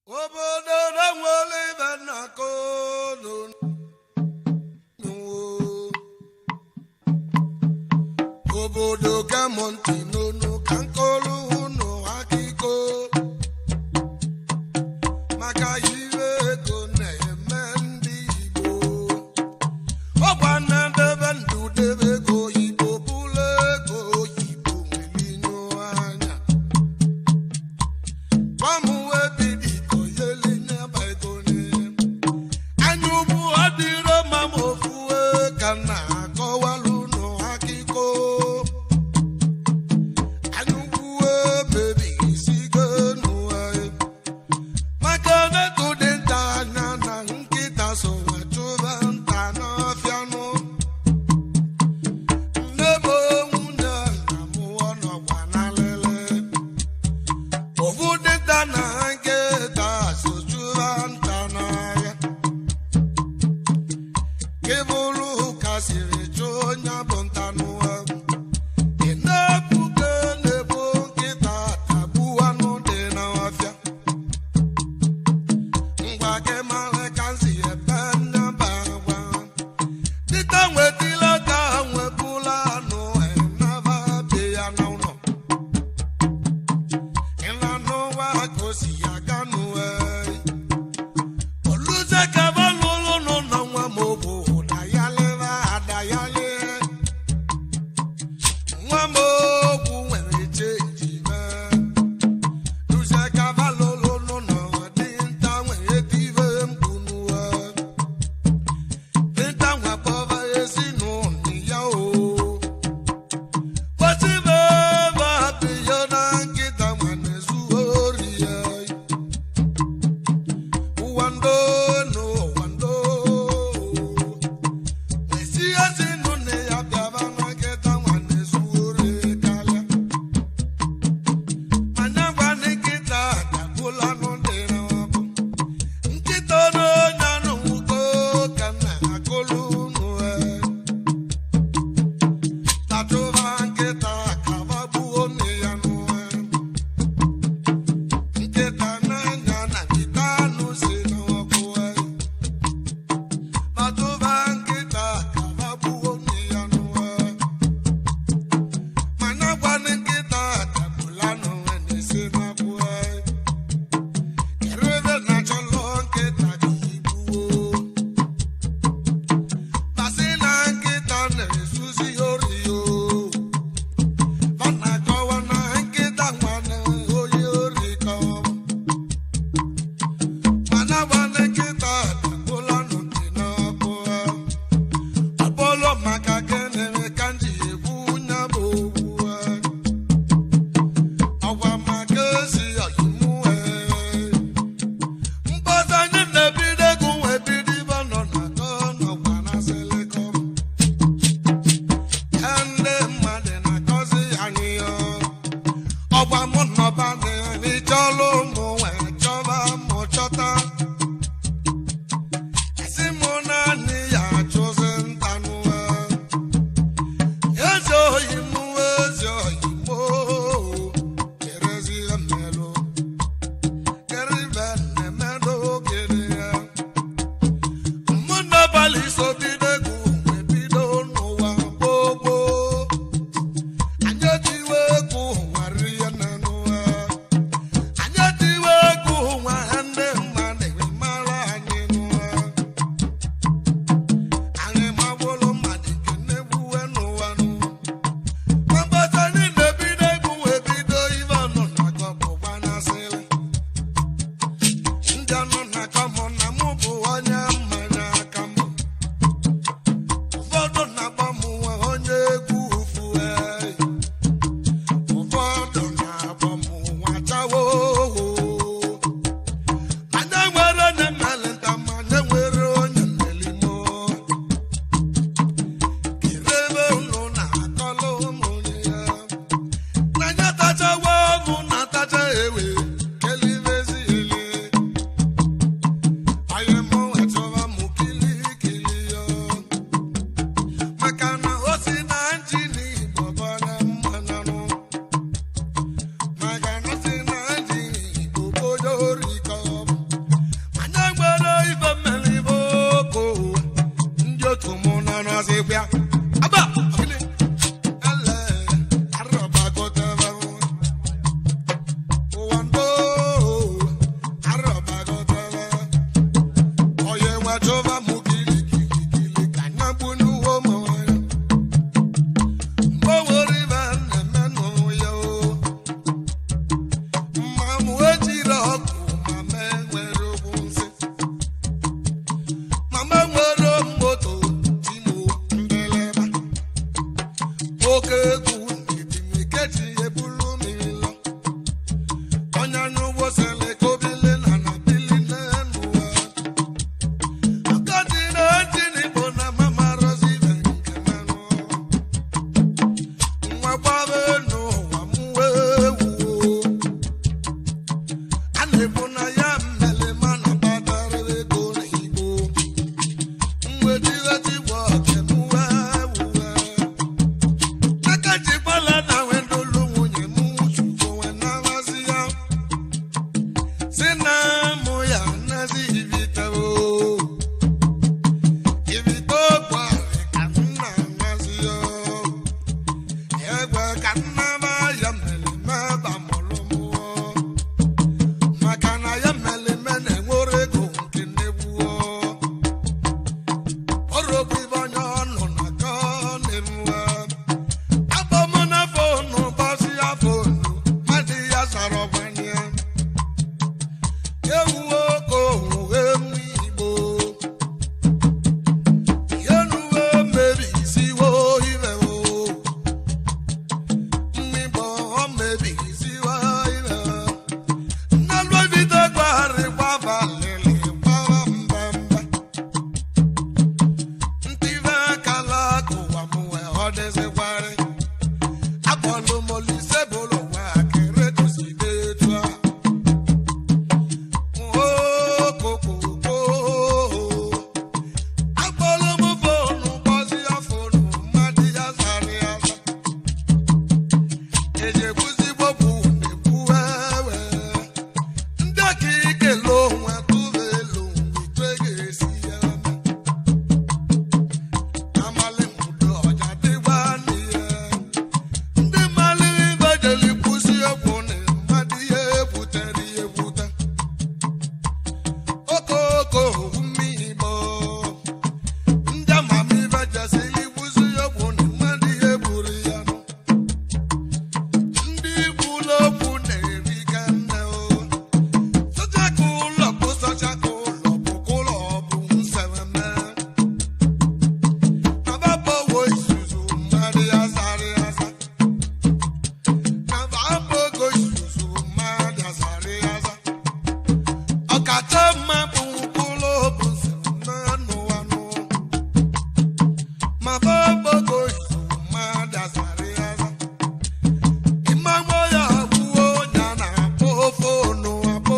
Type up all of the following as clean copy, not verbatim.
Obodo na-enwere ibe nnakọ obodo gamọntị n'onu ka nkọlụ unu akụkọ maka ire ego na-eme ndị Igbo ọgba na-edebe ndụ debe ego Igbo bụla ego Igbo nwere anya anya ugbu adịrọ ma m ofuwe ka na akọwalụ nụ akụkọ anya ugbu mebisigo n'ụwa maka na ego dị nta anya na nkịta so chụba nta n'ọfịa nụ nne m nwunye na mụọ nọkwa na lele ofu dịta na nkịta so chụba nta n'ahịa kebụlụ ka siri chụọ onye bụ nta n'ụwa ị na-ebuke na-ebu nkịta tagbu anụ dị n'ọfịa ngwa gị mara ka nsi ebe nnaba gwa dịta nwetila ka nwebula anụ enaba be ya n'ụlọ ịla n'ụwa ka o si aga n'ụwa oluze ka balụlụ n'ụlọ nwa m bụ dayaleba adayale nwa m okwu nwere chenji mee luze ka balụlụ n'ụlọ dinta nwere tive mkpu n'ụwa dinta nwekpọba ezinụlọ ya o kwesịbe ebe abịya na nkịta nwane zuo ori ya ụwa ndo n'ụwa ndo esi ezinụlọ ya bịaba na nkịta nwane zuo ori karịa anya gwa nkịta dagbula n'ụdị n'ọkụ nkịta n'onye anụnwugo ka na akụlụ unu tatụba nkịta kaba gbuo nne ya n'ụwa nkịta n'anya na nkịta anụ si n'ọkụ tatụba nkịta kaba gbuo nne ya n'ụwa mana gwa nkịta dagbula n'ụwa na-esi n'ọkụ kedu ebe na-achọlọ nkịta ka igbuo Masị na nkịta na-ezuzi ori o ọ na-akọwa na nkịta nwane onye ori ka ọ bụ. Mana gwana nkịta dagbula n'ụdị n'ọkụ ọbụlụ maka gịnị ka m ji ekwu nya bụ okwu ọgwa maka ezi ọyịmụ mkpọta anyị na-ebido egwu wee bido ibe nọ na kọ nọkwa na sịlịkọm ya ndị mmadụ na-akọzi anyị ọ ọgwa mụ nọba n'ịchọlụ mụ wee chọba mụ chọta esi mụ naanị ya achụzi ntanụ ezi oyi mụ ezi oyi mụ kerezi mmelụ keribe na-emerụ kere ya mụ n'abalị so bido egwu wee bido n'ụwa gboo gboo anyị ejiwe egwu ụwa rie na n'ụwa anyị ejiwe egwu ụwa ha ndị mmadụ mara anyị n'ụwa anyị magbụrụ mmadụ nke na-egbuwe n'ụwa n'ụwa mgbata anyị na-ebido egwu wee bido ibe nọ na kọpụ gbanasịrị ndị anụ na-akọ mụ na mụ bụ onye mmanya aka mbụ ụfọdụ na-akpọ m nwa onye egwu ufu ụfọdụ na-akpọ m nwa chawo manya nwere onye mmelịta manya nwere onye mmelimo kere ebe unu na-akọlụ ụmụ ya n'anya tachawa ọgwụ na-atacha ewe kelibezi ele Si na mụ ya nazi ibite o. Ibite okwu ka nna nazi o. Egwe ka nna ma ya mere meba mụrụ mụọ. Maka na ya mere me na-enwere ego nke nnegbuo. Ọrụ bụ ibe onye ọnụ na ka ọ na-enwe. Abọ m na fonu gbasi ya fonu, mmadụ ya zara ọgbanye. Ewuwo ka owu emu Igbo. Yenuwe mebi isiwo ibe o. Mmigbo ọ mebi isiwo ibe. Nnalụ ebido gbagharị gbaba lịlị gbaba mba mba. Ntive kala kụwa m wee ọ dịzịkwarị. Akpọlụ m Olise bụrụ nwa akịrị goside etu a. Okokoko. Akpọlụ m fonu gbazi ya fonu mmadụ ya zara ya aza. Ejekwuzigbo bụ na-ekwu ewe. Ndị aka ikele onwe tụrụ elu mgbe ga-esi ya eme. Amalị mụdo ọja dịgba n'ihe. Ndị mmalị ibejeli kwụsị okwu na mmadụ ihe ebutere ihe ebute. Okoko mmiri Igbo. Ndị amamibe jesiri kwụsị okwu na mmadụ ihe buru ya nụ. Ndị gburu okwu na-eri ka nne o. Sachakụ ụlọ bụ sachakụ ụlọ bụ ụlọ bụ nseweme. Ababowo isuzu mmadụ ya zara aza. Ababogo isuzu mmadụ ya zara aza. Ọkacha mma bụ ụlọ bụ nseweme anụ anụ. Ma babogo isuzu mmadụ ya zara aza. Ịmagbo ya abụọ ya na-akpọ fonu akpọ.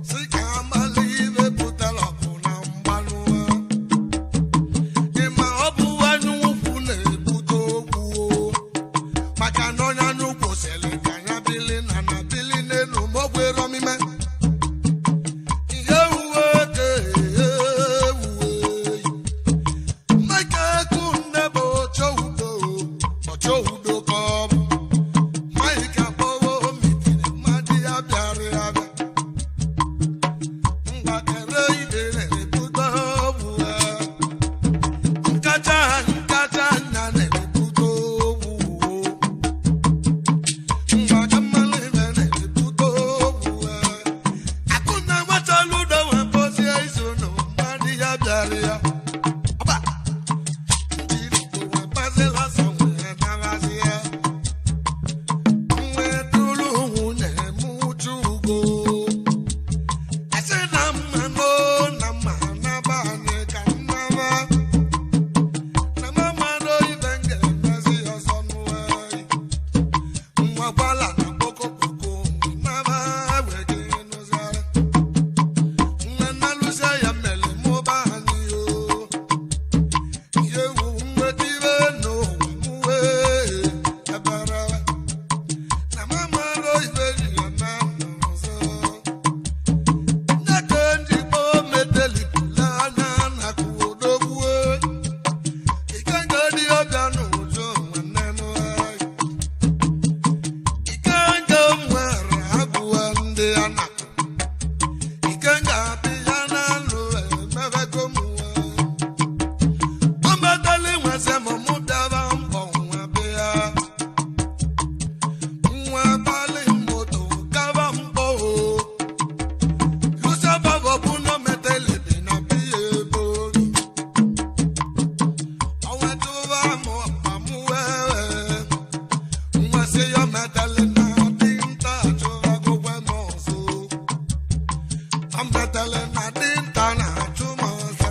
Sị ka amala ibe pụtara ọgụ na mgbanụ. Ịma ọ bụ anya ukwu na-ebute okwu o. Maka na onye anya ukwu sịrị ka ya bili na na bili n'elu ma ọ gwere ọmịme. Ihe uwe ka ewuwe. Mike Ekunne bụ ọchọ udo, ọchọ udo ka ọ bụ. Mike akpọwo mitiri mmadụ ya bịara ya bịa. Mgbakere ibe na-ebute ọgwụ ha. Nkacha nkacha anya na-ebute ogwu. Mgbaka mmanụ ibe na-ebute ogwu. Akụna nwachala udo wee bọzie izu na mmadụ ya bịara ya. Ọba! Njiri Igbo wee gbazila sọ wee narazi ya. Nwee duru nwunye m uchu ugo. Asị na mma no na mma na-aba anyị ka nnara. Na mama no ibe m ga-emezi ọzọ n'ụwa. Nwa gbala na kpokokpoko naba wee nụzara. Nwa na-alụzie ya mere mụba anyị o. Ihe ewu nweta ibe n'ụwa m wee ebere. Na mama no ibe ji ya na ọzọ. Nneka njikpo metelipụla anya na kwudogbue. Ikenga dị ọbịa n'ụjọ nwanne m anyị. Ikenga nwere agụwa ndị a na-akụ. Ikenga abịa n'alụ emebego m nwa. O metali nweze m mụ bịara mbọ nwa bịa. Nwa gbalị moto gaba mbọ o. Lucifer bụ na meteli bi na biya ebe ori. Ọnwa tụba mụ ọkpa mụ wee. Nwa sị ya meteli na dinta chụba gụgwe m ọzọ. Ọ meteli na dinta na-achụ m ọzọ.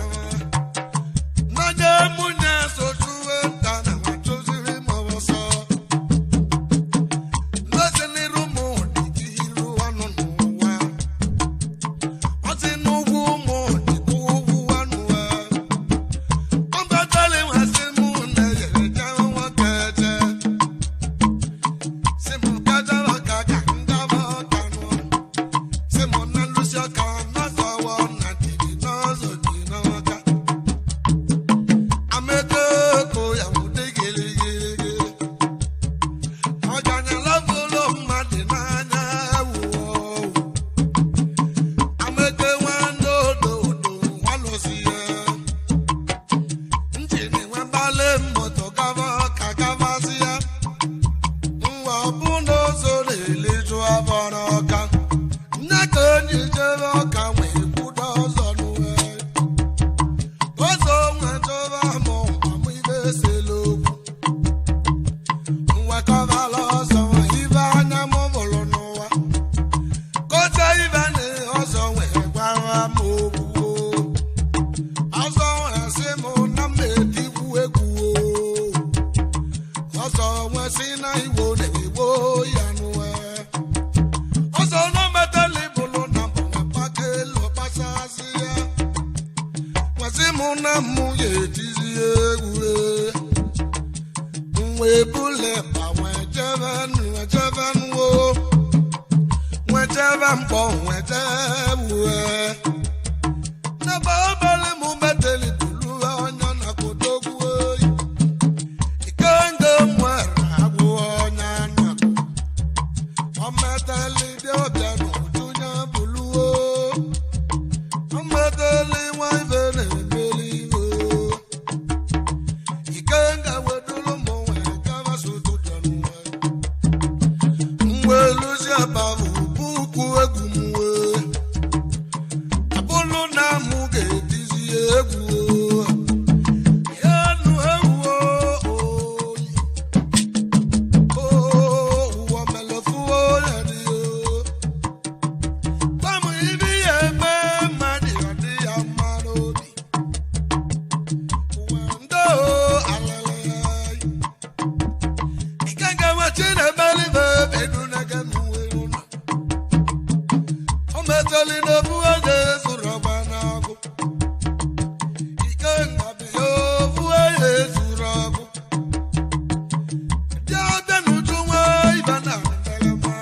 N'oge mụ na-eso chụwe nta na achụziri m ọsọ. N'ozi n'iru mụ dị iru ọnụ n'ụwa. Ọ sị n'ugwu ụmụ dịkwa ugwu anụ a. Ọ batala ịnwasị mụ na eje nwoke eje. Si m gajara ka ka ngaba ọka nụ. Nye ka onye jebe ọka wee kwudo ọzọ n'uwe. Ọzọ nwe chọba mụ amụ ibe esela okwu. Nwekọbala ọzọ ibe anya m bụrụ n'ụwa. Kọcha ibe na ọzọ wee gwara m okwu. Ọzọ wee sị m na m etigbu egwu o. Ọzọ wee sị na iwo na-egbo ya n'ụwa. Ọzọ na metali bụrụ na mbụ na pakelu kpasasị ya. Kwasị mụ na mụ ya etizi egwu e. Nwe bule ba nwe jebe nwe jebe nwo. Nwe jebe mkpọ nwe jebe N'ebe obele mụ metali bụrụ ọnya na kodogwu oyi. Ikenga nwere agwụ ọnya na ọmọdéli bí ọbẹ̀ n'ojú yẹn bùlú o. Ọmọdéli wọn ibẹ̀ n'ebeli o. Ikenga wedulu mụ nwee kama sotu dọnu wee. Mwe lusi abavu buku egwu m wee. Abụlụ na mụ ga-etizi egwu o. Enu ewu o. Ọgụ bịa bịa n'uju nwa ibe na ngalama.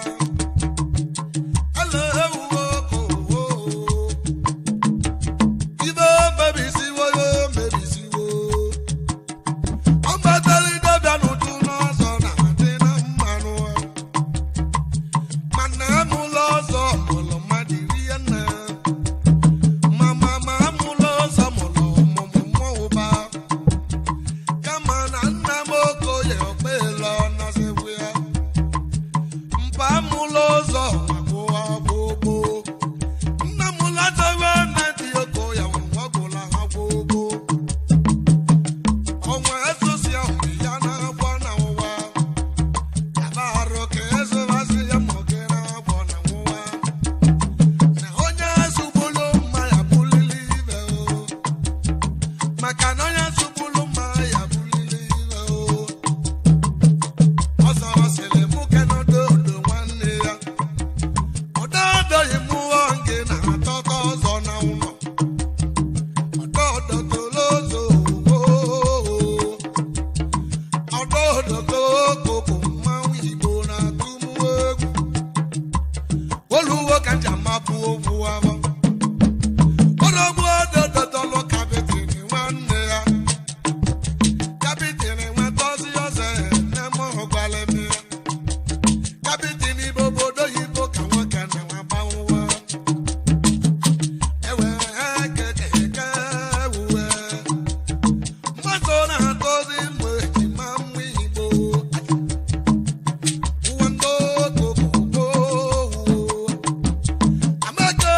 Ala ewu oko ibe mebisiwo yo mebisiwo. Ọgbatali dọbịa n'uju n'ọzọ na-adị na mmanụ. Mana amụla ọzọ mụlụ mmadụ iri ya na. Ma ma ma amụla ọzọ mụlụ ọmụmụ mmụọ ụba. Kama na nna m okoye okpele ọnọzikwu ya. Mpa mụlụ ụzọ akwụwa gbogbo. Nna m latawa nna dị okoye nwagwụla ha gbogbo. Ọnwa ezosi ahụ ya na-agbọ na ụwa. Yaba arụ ka ezobasị ya ma oge na-agbọ na ụwa. Na onye ezugbulu mma ya bulili ibe o. Maka na onye zụgbulu mma ya bulili ibe o. Ọzọ sịrị mụ kenodo odo nwanne ya. Ọdọọdọghị mụọ nke na-atọtọ ọzọ na ụlọ. Ọdọọdọ tolozo oo. Ọdọọdọ kokoko mmanwụ Igbo na-atụ mụ egwu. Oluwo kacha mapụ okwu ahụ. Ọdọgbu ọdọdọdọlụ kapịtịrị nwanne ya. Kapịtịrị nwetọzi ọzọ nne m hụkwara m ya. Kapịtịrị bụ obodo oyibo ka nwoke na-agbanwe. Ewe kekeke ewuwe. Mmadụ na-atọzi mgbe ejima mma Igbo. Ụwa ndị okokoko. Amaka.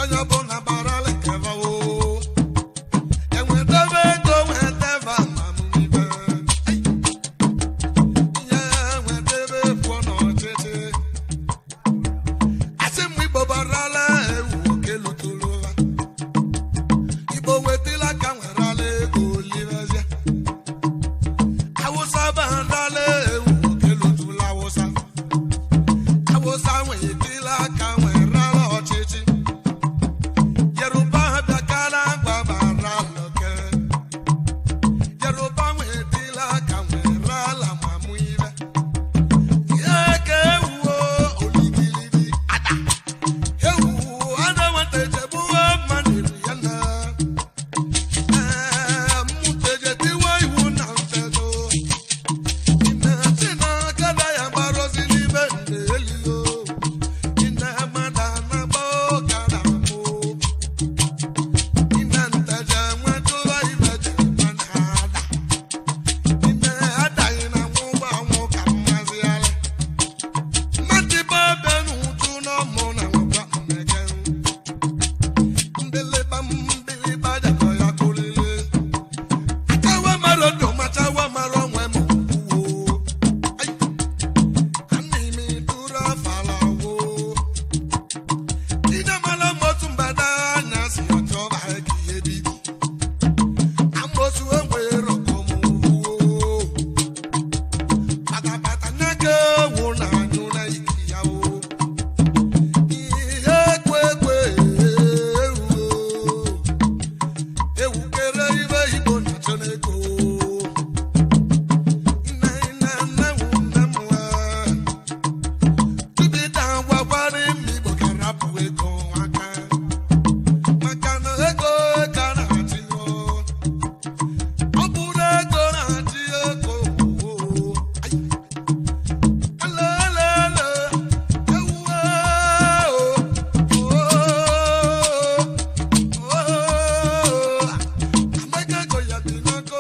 Onye ọbụla bara lekeva o. Enwetebe ego nwetebe amamihe. Ihe nwetebe pụọ n'ọchịchị. Asị m Igbo barala ewu oke luturu ha. Igbo wetila ka nwerala ego olivezie. Awụsa barala ewu oke luturu Awụsa. Awụsa nwetila ka nwerala ọchịchị. Yoruba bịakara agba bara loke. Yoruba nwetila ka nwerala mamụ ibe. Ihe ka ewuo oligilidi ada. Ewu ana nwata echegbuwe mmadụ ya na. Ee, mmụta tiwa iwu na ntedo. Ime si na akada ya gbarozi n'ime nde elio. Ine mada na gba ọkada mụ. Ine nteje nwetụla ibe ji mana ada. Ine adaghị na nwụgba anwụ ka mmazi ala. Mmadụ be n'uju n'ọmụ na nwekwa mmeke. Mbilịba mbilịba jakọ ya kụlile. Achawa mara ndụ machawa mara onwe m kwuo. Ai, anị m duru afala wo. Ije mara motu mbada anya si ọchọba ka ihe bibi. Amosu enwere ọkọm wuo. Patapata n'aka ewu na anyụ na iki ya o. Ihe ekwe ekwe ewu o. Ewu kere ibe Igbo na-achọ n'ego. Nne nne nne wu nne m wee. Tubita gwakwara m Igbo ka rapụ ego aka. Maka na ego ka na-achị o. Ọ bụrụ ego na-achị ego o. Ai. Ele ele ele ewu o. O. Amaka go ya bi n'ako.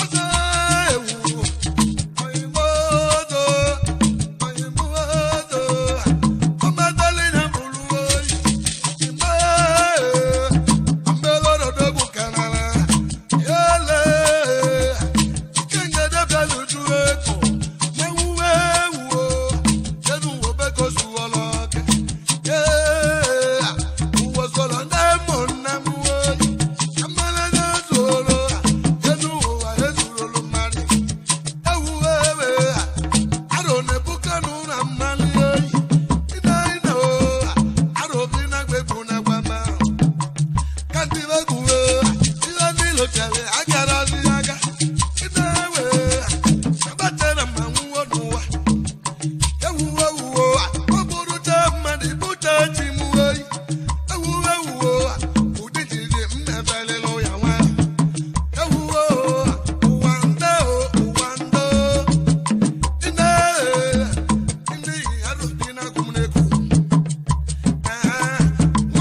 Ọsọ ewu. Oyinbodo. Oyinbodo. Ọmọdé na bulu oyi. Ìmọ̀ àmbélọ́dọ̀dọ́gùn kanara. Yẹ́lẹ̀.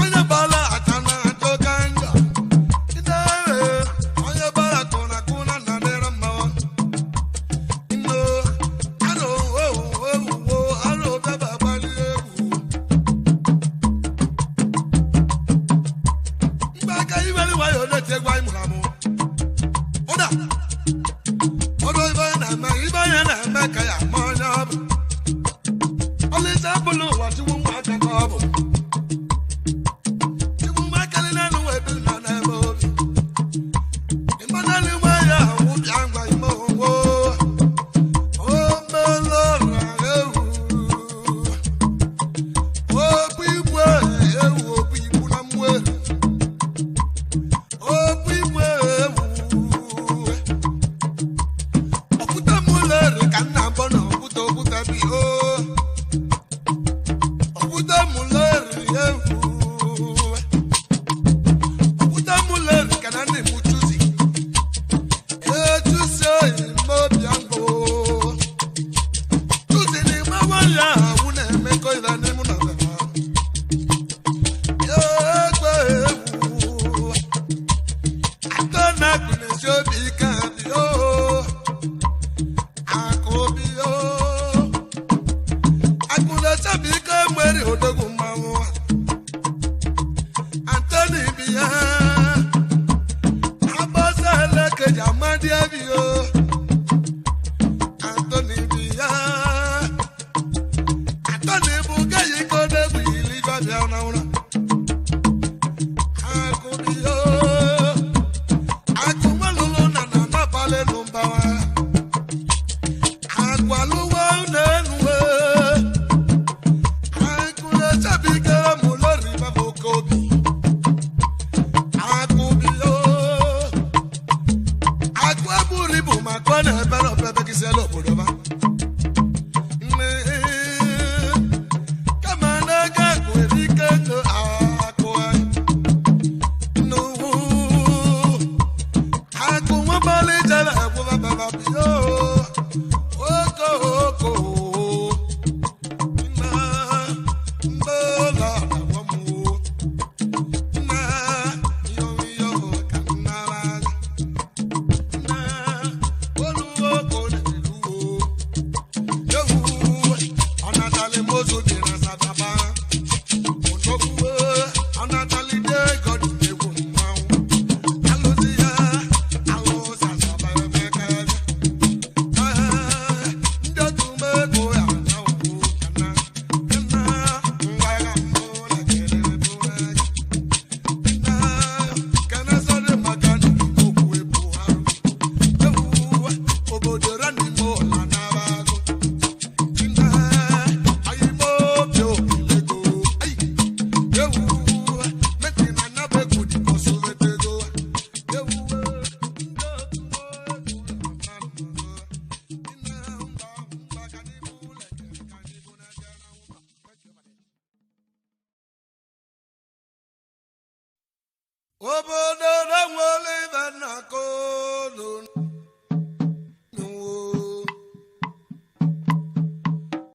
Onye bala ata na atọ ka njọ. Onye bara kụna kụna na dịrị mma. Ino, aro, owu, owu, aro bịaba abalị egwu. Mgbe aka iwere nwayọ na-eti egwu anyị mụrụ amụ. Ụda, ọdụ ibe onye na-eme, ibe onye na-eme ka ya ama onye ọ bụ. Ọlịsa bụlụ ụwa chukwu nwa aka ka ọ bụ. Chukwu nwa aka niile nụ wee bi nọ n'ebe obi. Ịmanalị nwa ya ahụ bịa ngwa ime onwe. Omelora ewu. Obu igwe ewu obu igbu na mmụọ. Obu igwe Obodo na-enwere ibe nnakọ unu.